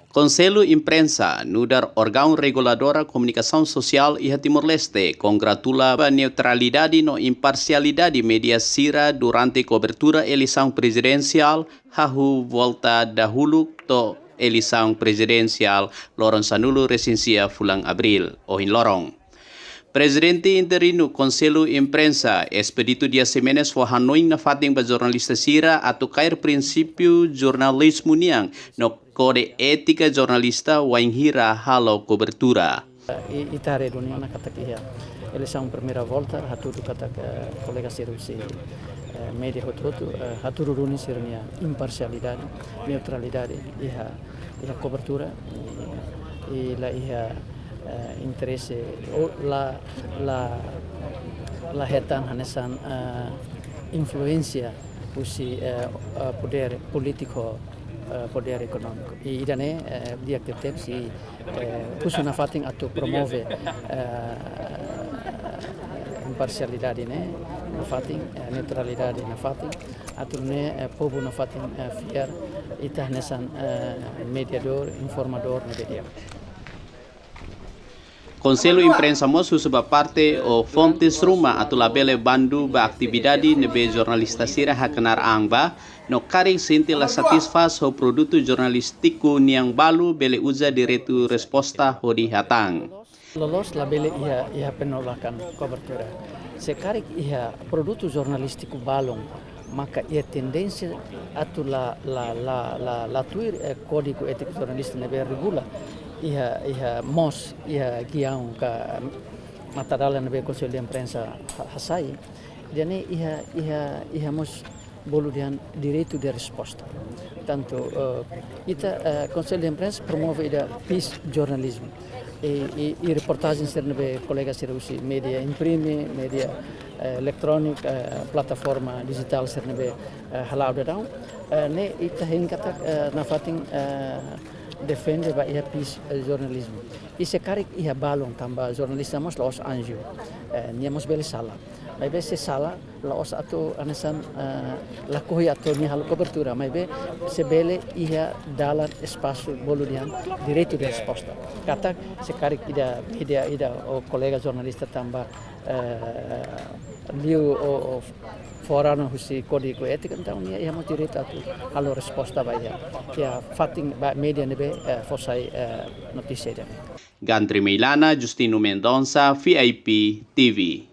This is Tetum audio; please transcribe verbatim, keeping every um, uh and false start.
Konsellu Imprensa nu'udar órgaun reguladora komunikasaun sosiál iha Timor-Leste kongratula ba neutralidade no imparsialidade média sira durante kobertura eleisaun prezidensiál hahú volta dahuluk to'o eleisaun prezidensiál loron sanulu-resin-sia fulan Abríl ohin loron. Prezidente interinu Konsellu Imprensa, Expedito Dias Ximenes, fó hanoin nafatin ba jornalista sira atu kaer prinsípiu jornalizmu nian no kódigu étika jornalista wainhira halo kobertura. I, ita haree duni ona katak iha eleisaun primeira volta, hatudu katak, eh, kolega sira husi, eh, média hotu-hotu, eh, hatudu duni sira-nia imparsialidade, neutralidade, iha, iha kobertura, i, i la iha, eh, interese, ou la, la, la hetan hanesan, eh, influénsia husi, eh, eh, podér polítiku, eh, podér ekonómiku. I ida-ne'e, eh, di'ak tebes, i, eh, husu nafatin atu promove, eh, imparsialidade ne'e nafatin, eh, neutralidade nafatin, atu nune'e, eh, povu nafatin, eh, fiar ita hanesan, eh, mediadór, informadór ne'ebé di'ak. Konsellu Imprensa mós husu ba parte ou fontes ruma atu labele bandu ba atividade ne'ebé jornalista sira haknaar an ba, no karik sente la satisfás ho produtu jornalístiku nian balu, bele uza direitu resposta hodi hatán. Loloos labele iha, iha penolakan kobertura. Se karik iha produtu jornalístiku balun, maka iha tendénsia atu la, la, la, la, la tuir, eh, kódigu étika jornalista ne'ebé regula iha, iha mós, iha giaun ka matadalan ne'ebé Konsellu de Imprensa ha-, hasai. Ida-ne'e iha, iha, iha mós bolu dehan direitu de resposta. Tantu, eh, ita, eh, Konsellu de Imprensa promove ida peace journalism. I, i, i reportajen sira ne'ebé kolega sira husi média imprime, média, eh, eletróniku, eh, plataforma dijitál sira ne'ebé, eh, hala'o daudaun, eh, ne'e ita hein katak, eh, nafatin, eh, defende ba iha peace, eh, journalism. I se karik iha balun tanba jornalista mós la'ós anju, eh, nia mós bele sala. Maibé se sala, la'ós atu hanesan, eh, lakohi atu nia halo kobertura, maibé se bele iha dalan espasu bolu dehan direitu de resposta. Katak se karik ida média ida ou kolega jornalista tanba, eh, liu ou, ou fora ona husi kódigu étika, entaun nia iha mós direitu atu halo resposta ba iha, iha fatin ba média ne'ebé, eh, fó sai, eh, notísia ida-ne'e. Gandri Meilana, Justino Mendonça, V I P T V.